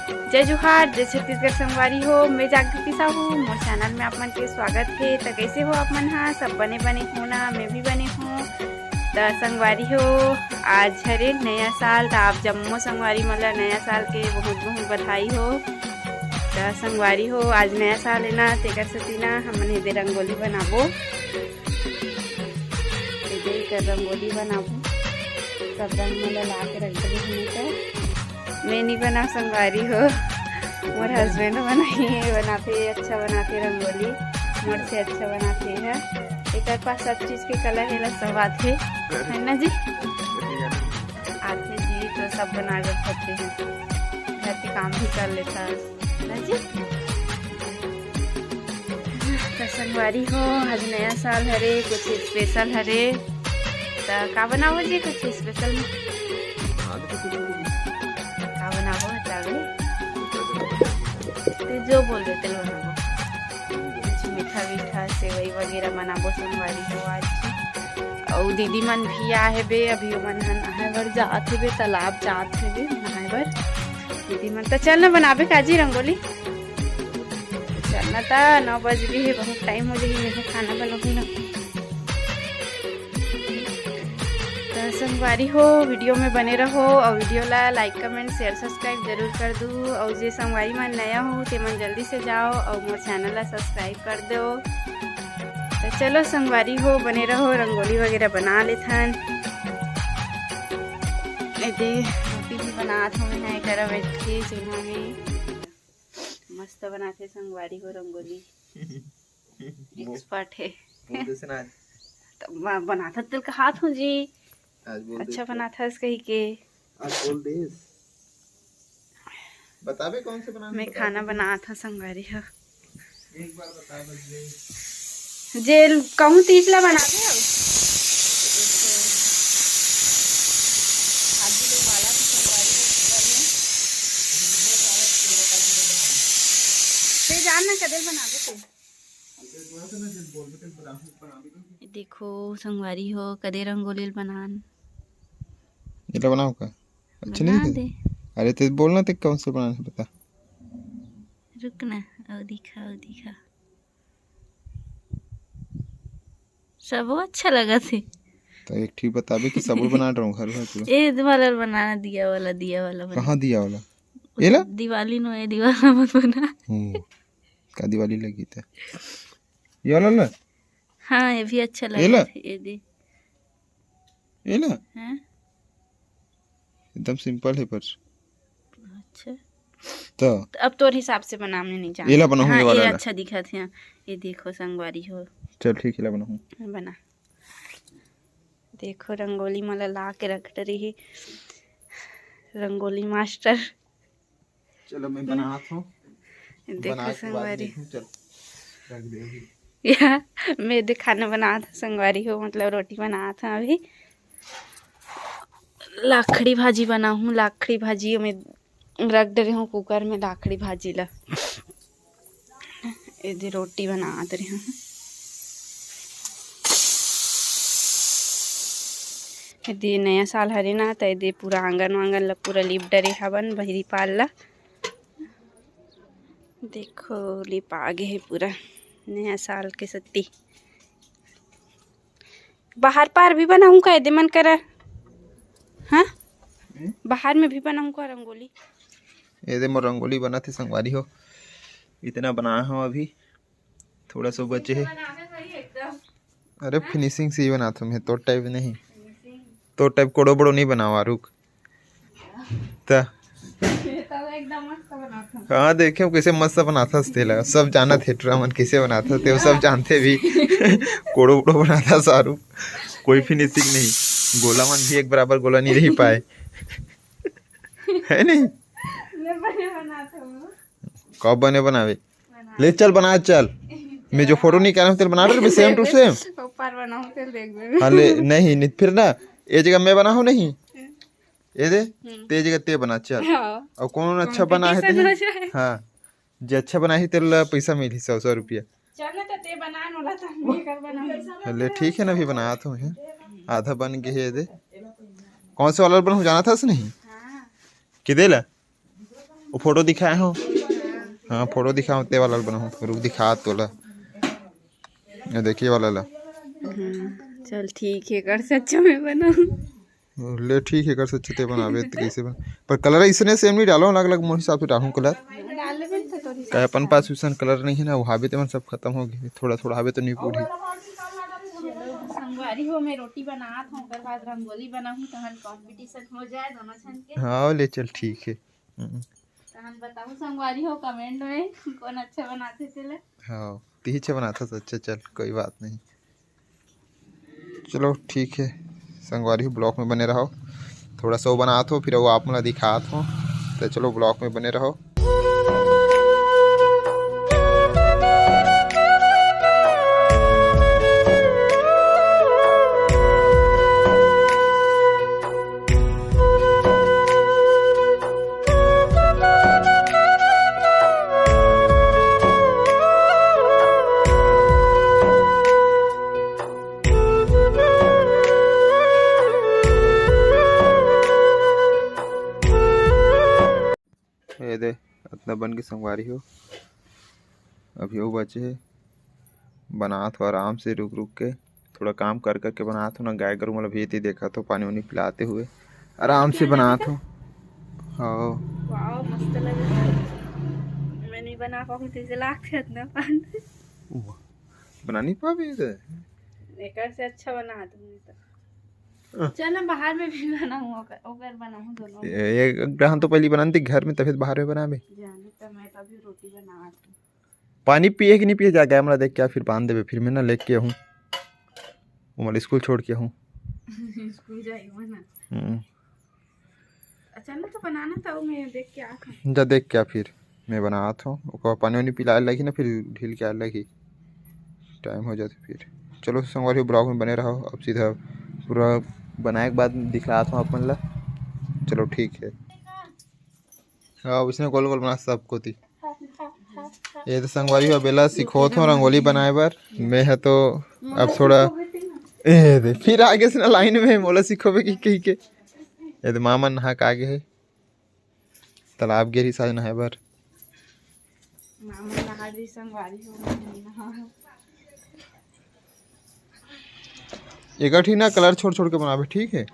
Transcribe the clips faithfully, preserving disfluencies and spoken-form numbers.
जय जोहार, जय छत्तीसगढ़ संगवारी हो। मैं जागृति साहू, मोर चैनल में आप मन के स्वागत हे। त कैसे हो आप मन? हाँ, सब बने बने हो ना? मैं भी बने हूँ। त संगवारी हो, आज हरे नया साल, त आप जम्मो संगवारी मन ला नया साल के बहुत बहुत बधाई हो। त संगवारी हो, आज नया साल है ना, तेकर सेती ना हमन एदे रंगोली बनाबो। एदे एकर रंगोली बनाबो, सब रंग मन ला ला के रख देबो हमन का। मैं नी बनाव संगवारी हो, मोर हस्बैंड बनाही, बनाथे, अच्छा बनाथे रंगोली, मोर से अच्छा बनाथे ह। एकर पास सब चीज के कला हे ला, सब आथे, है ना जी? आथे जी, तो सब बना के खाते हैं, घर के काम भी कर लेता है ना जी। त संगवारी हो, आज नया साल हरे, कुछ स्पेशल हरे, त का बनाबो जी कुछ स्पेशल में? हाँ, तो कुछ भी नहीं। का बनाबो बताबे? तू जो बोल दे, तेल बनाबो। कुछ मीठा वीठा, सेवई वगैरह बनाबो संगवारी हो आज। अउ दीदी मन भी आ हेबे, अभी ओमन ह नहाए बर जात हेबे, तालाब जात हेबे नहाए बर। दीदी मन त चल ना बनाबे काजी रंगोली। चल ना, त नौ बज गे हे, बहुत टाइम हो जाही, मैं खाना बनाहूँ ना। त संगवारी हो, वीडियो में बने रहो अउ वीडियो ला लाइक, कमेंट, शेयर, सब्सक्राइब जरूर कर दू। अउ जे संगवारी मन नया हो, ते मन जल्दी से जाओ अउ मोर चैनल ला सब्सक्राइब कर दो। त चलो संगवारी हो, बने रहो, रंगोली वगैरह बना लेथन। एदे रोटी भी बनात हूँ मैं, करा बैठ के चूल्हा में। मस्त बनाथे संगवारी हो रंगोली। वो एक्सपर्ट है। बोल दे से ना आज। त ब-, बनाथस तेल कहात हूँ जी। आज बोल दे अच्छा से। बनाथस कही के। आज बोल दे। बताबे कौन से बनाना मैं बता खाना दे। बनात हूँ संगवारी हो। एक बार बता बस दे। जे कहूँ तीज ला बनाबे हो। भाजी लोग वाला था संगवारी हो कुकर में। ते जान ना कदेल बनाबे ते। देखो संगवारी हो, कदे रंगोली ल बनान। एला बनाओ का? अच्छा नहीं बना दिखे? दे। अरे, ते बोलना, ते कौन से बनाना है, बता। रुक ना, अउ दिखा, अउ दिखा। सबो अच्छा लगत हे। तो एक ठी बताबे कि सबो बना रहा हूँ घर भर पूरा। ए वाला बनाना, दिया वाला, दिया वाला बना। कहाँ दिया वाला? एला? दिवाली नो, ए दिवाला मत बना। हम्म, का दिवाली लगी त? ये वाला ला? हाँ, ये भी अच्छा एला? लगत हे, ये दे। एला? हाँ। एकदम सिंपल है पर। अच्छा। तो? तो अब तोर हिसाब से बना, मैं नहीं जानत। एला बनाहूँ, हाँ, ये वाला ये ला। अच्छा दिखत हे। ये देखो संगवारी हो। चल ठीक, एला बनाहूँ। बना। देखो रंगोली मला ला के रख डरी हे। रंगोली मास्टर। चलो मैं बनात हूँ। देखो बना के बाद संगवारी। देखूँ, चल। रख दे अभी। या, मैं दे खाना बनात हूँ संगवारी हो, मतलब रोटी बनात हूँ अभी। लाखड़ी भाजी बनाहूँ, लाखड़ी भाजी में रख डरे हूँ कुकर में लाखड़ी भाजी ला। एदे रोटी बनात रहे हूँ। एदे नया साल हरे ना, त एदे पूरा आंगन वांगन ला पूरा लिप डरे हवन, बहिरी पाल ला। देखो, लिपा गे हे पूरा नया साल के सत्ती। बाहर पार भी बनाहूँ का एदे मन करा? हाँ? हम्म? बाहर में भी बनाहूँ का रंगोली? एदे मोर रंगोली बनत हे संगवारी हो। इतना बनाए हूँ अभी, थोड़ा सा बचे हे। बनावे भाई एकदम। अरे, हाँ? फिनिशिंग से ही बनात हूँ मैं, तोर टाइप नहीं। फिनिशिंग। तोर टाइप कोड़ो बड़ो नहीं बनावा, रुक। त ये तो एकदम मस्त बनात हूँ। हाँ, देखे कैसे मस्त बनाथस तेला। सब जानत हे, टूरा मन कैसे बनाथस, ते सब जानथे भी। कोड़ो बड़ो बनाथस सारू, कोई फिनिशिंग नहीं। गोला मन भी एक बराबर गोला नहीं रही पाए। है नहीं? मैं बने बनात हूँ। कब बने बनावे? बना। ले चल, बना चल। मैं जो फोटो निकाला हूँ, तेल बना रहे, same to same। ऊपर बनाऊँ, तेल देख दे। हाँ, ले, नहीं, नहीं, फिर ना, ये जगह मैं बना हूँ नहीं। ये दे, हम्म। ते जगह ते बना, चल। हाँ। और कौन अच्छा बना है competition तेरे? हो जाए। हाँ, जे अच्छा बना है, तेरे ला पैसा मिली सौ, सौ रुपया। चल ना, तो ते बना, नोला तो हम ये कर बनाऊँ। ले, ठीक है ना, अभी बनात हूँ, आधा बन गए है, ये दे। कौन से वाला बनाऊँ, जानथस नहीं? हाँ। किदे ला? फोटो दिखाए हो? हाँ, फोटो दिखाओ, ते वाला बनाओ, रुक, दिखा तोला। ये देखिए वाला ला। हम्म, चल ठीक है, कर से अच्छा मैं बनाऊँ। ले ठीक है, कर से अच्छा ते बनाबे, ते कैसे बन-, पर कलर इसने सेम नहीं डालो, अलग-अलग मोर हिसाब से डालूँ कलर। डालबे तो तोर हिसाब से। अपन पास वैसन कलर नहीं है ना, वो हाबे ते मन सब खत्म हो गए, थोड़ा-थोड़ा हाबे तो नहीं पूरी। चलो, संगवारी हो, मैं रोटी बनात हूँ, ओकर बाद रंगोली बनाहूँ, तहन competition हो जाए दोनों झन के। हाँ, ले चल, ठीक है। हम्म। तहन बताहूँ संगवारी हो comment में, कौन अच्छा बनाथे तेला। हाँ, तिही अच्छा बनाथस, अच्छा, चल, कोई बात नहीं। चलो, ठीक है, संगवारी हो, vlog में बने रहो। थोड़ा सा वो बनात हो, फिर वो आप मन ला दिखात हो। तो चलो, vlog में बने रहो। ये दे, अतना बन के संगवारी हो, अभी वो बचे हे, बनात हो आराम से रुक रुक के, थोड़ा काम कर करके बनात हो ना, गाय गरु मतलब ये देखत हो, पानी उनी पिलाते हुए आराम से बनात हो। हाँ। वाओ, मस्त लगे। मैं नहीं बना पाऊँ, तेरे से लाग के इतना पानी। वाह, बना नहीं पाबे इधर। एकर से अच्छा बना दूंगी तो। हाँ। चल ना, बाहर में भी बनाऊँ, ओकर, ओकर बनाऊँ दोनों। ए-, एक ग्रहण तो पहली बनान थी घर में, तभी तो बाहर में बनाबे। जाने तो मैं तो अभी रोटी बना दूँ। पानी पिए कि नहीं पिए, जा गाय मला देख के आ, फिर बांध देबे, फिर मैं ना लेके आहूँ, वो मला स्कूल छोड़ के आहूँ। स्कूल जाएगा ना। हम्म। अच्छा ना, तो बनाना था, वो मैं देख के आ था। जा देख के आ, फिर मैं बनात हूँ, ओकर पानी वानी पिलाए लगी ना, फिर ढील के आए लगी, टाइम हो जाते फिर। चलो संगवारी, vlog में बने रहो, अब सीधा पूरा बनाए के बाद दिखलात हूँ आप मन ला। चलो ठीक है। हाँ, उसने गोल गोल बना सब कोती। ये तो संगवारी हो, बेला सिखोत हो रंगोली बनाए बर। मैं है तो अब थोड़ा, ए दे, फिर आगे से ना लाइन में मोला सिखोबे की कही के। ये तो मामा नहा के आगे है, तालाब गेरी साज नहाए बर। मामा नहा रही संगवारी हो, मैं नहीं नहा। एक ठीक ना, कलर छोड़ छोड़ के बनाबे, ठीक है?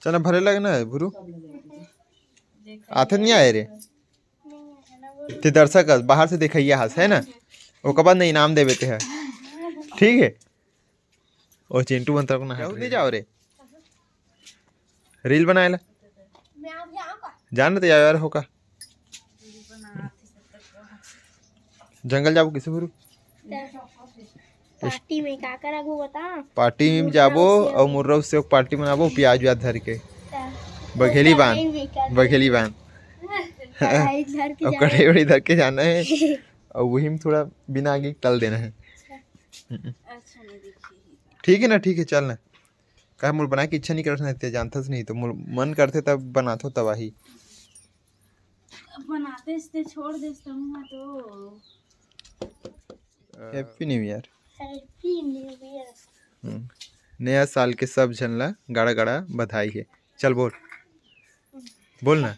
चना भरे लगे ना है भुरू। आथे नहीं आए रे। ते दर्शक हस, बाहर से देखइया हस, है ना? ओकर बाद ना इनाम देबे ते है, ठीक है? ओ चिंटू मंत्र को ना हट नहीं जाओ रे। रील बनाए ला। जान तो यार, हो का? जंगल जाबो किसे भुरू? पार्टी में का करबो बता? पार्टी में जाबो और मुर्रा उससे पार्टी बनाबो, प्याज व्याज धर के। बघेली बांध, बघेली बांध। कढ़ाई धर के और जाना। कढ़ाई वढ़ाई धर के जाना है। और वही में थोड़ा बिना आगे तल देना है। अच्छा, नहीं देखिए। ठीक है ना, ठीक है, चल ना। काहे मोर बनाए के इच्छा नहीं करत ना, ते जानथस नहीं, तो मोर मन करथे तब बनाथो तबाही। अब बनाते इसते छोड़ देस तमुआ तो। Happy New Year। Happy New Year। हम्म। नया साल के सब झन ला गाड़ा गाड़ा बधाई है। चल बोल, बोल ना,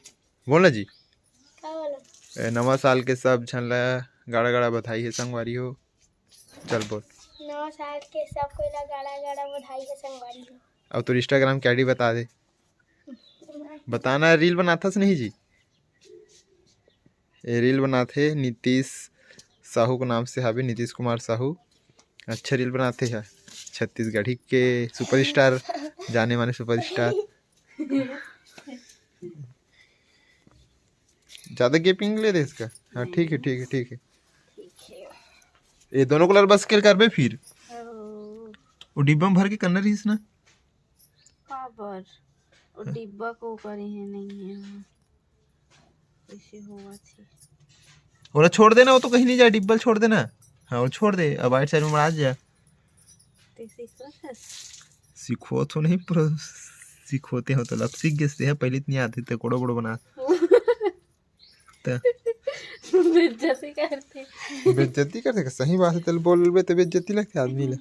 बोल ना जी। का बोलो? ए, नवा साल के सब झन ला गाड़ा गाड़ा बधाई है संगवारी हो। चल बोल। नवा साल के सब कोई ला गाड़ा गाड़ा बधाई है संगवारी हो। अब तोर Instagram के आईडी बता दे। बताना, रील बनाथस नहीं जी? ए रील बनाथे नीतीश साहू के नाम से हावे, नीतीश कुमार साहू। अच्छा रील बनाथे है, छत्तीसगढ़ी के सुपरस्टार, जाने माने सुपरस्टार। ज्यादा गैपिंग ले दे इसका। हाँ, ठीक है, ठीक है, ठीक है। ठीक है। ये दोनों कलर बस के करबे फिर। ओ। वो डिब्बा में भर के करना रहीस ना। काबर? वो डिब्बा को करे है, नहीं है। कैसे होवत है? ओला छोड़ देना, वो तो कहीं नहीं जाए, डिब्बा ल छोड़ देना। हाँ, वो छोड़ दे, अब आइट साइड में मड़ा जा। ते सीखत हस? सिखोत हो नहीं, पूरा सिखोते हो तो लब सीख गेस ते है, पहले इतनी आती ते कोड़ो कोड़ो बना। त बेइज्जती करथे। बेइज्जती करथे का? सही बात हे, तेला बोलबे त बेइज्जती लगथे आदमी ला।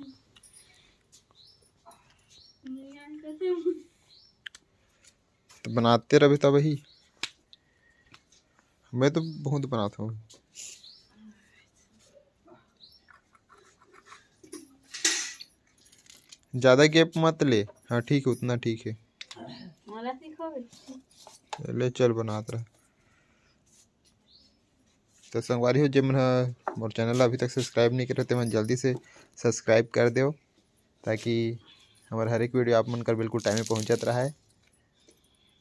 त बनाते रहिबे तब ही। मैं तो बहुत बनाथंव। ज्यादा gap मत ले। हाँ, ठीक हे, उतना ठीक हे। मोला सिखाबे। ले चल, बनात रह। तो संगवारी हो, जे मन ह मोर channel ला अभी तक subscribe नहीं करे, ते मन जल्दी से subscribe कर देव, ताकि हमर हर एक video आप मन कर बिल्कुल time में पहुँचत रहे।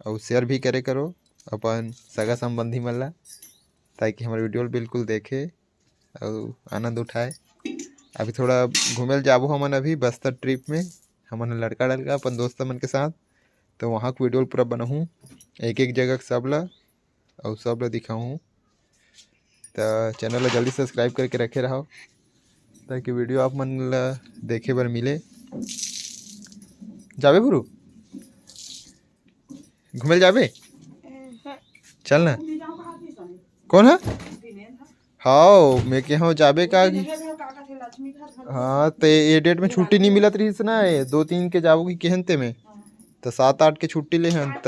अउ share भी करे करो अपन सगा संबंधी मन ला, ताकि हमर video ल बिल्कुल देखे अउ आनंद उठाए। अभी थोड़ा घूमे ल जाबो हमन अभी बस्तर trip में, हमन ह लड़का लड़का अपन दोस्त मन के साथ, तो वहाँ के video ल पूरा बनाहूँ, एक एक जगह के सब ला, अउ सब ला दिखाहूँ। त channel ला जल्दी subscribe करके रखे रहव, ताकि video आप मन ला देखे बर मिले। जाबे गुरु, घूमे ल जाबे? चल ना। कौन है? हाव, मैं कहे हंव जाबे का? हाँ, ते ये date में छुट्टी नहीं मिलत रहिस ना, ये दो तीन के जाबो कि केहेन ते में, त सात आठ के छुट्टी ले हन त।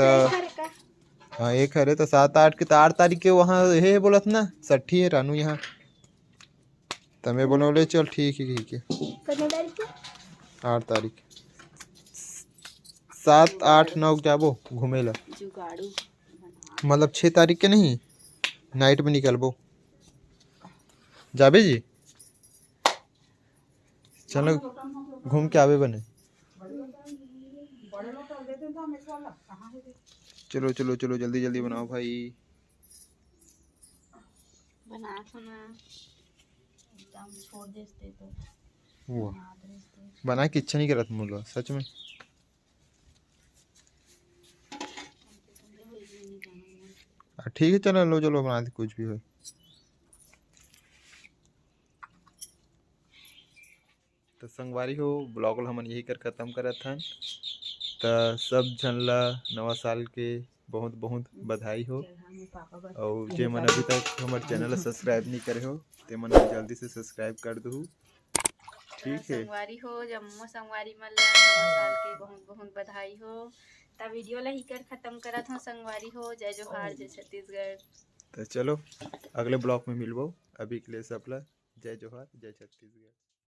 हाँ, एक हरे त सात आठ के, त आठ तारीख के वहाँ हे बोलत ना, सट्ठी हे रानू यहाँ। त मैं बोले, "ले चल, ठीक हे, ठीक हे।" कितने तारीख के? आठ तारीख। सात, आठ, नौ के जाबो घूमे ला। जुगाड़ू। मतलब छः तारीख के नहीं, night में निकलबो। जाबे जी? चलो, घूम के आबे बने। चलो, चलो, चलो, जल्दी, जल्दी बनाओ भाई। बना तो ना, एकदम छोड़ देते तो। वाह। बना देते। बना के इच्छा नहीं करत मोला, सच में। आ, ठीक है, चलो, लो, चलो, बना दे, कुछ भी हो। तो संगवारी हो, vlog ला हमन यही कर खत्म करत हन। त सब झन ला नवा साल के बहुत बहुत बधाई हो। अउ जे मन अभी तक हमर channel ला subscribe नहीं करे हो, ते मन ला जल्दी से subscribe कर दू। ठीक है। संगवारी हो, जम्मो संगवारी मन ला नवा साल के बहुत बहुत बधाई हो। त video ला ही कर खत्म करत हो संगवारी हो। जय जोहार, जय छत्तीसगढ़। त चलो, अगले vlog में मिलबो। अभी के लिए सब ला जय जोहार, जय छत्तीसगढ़।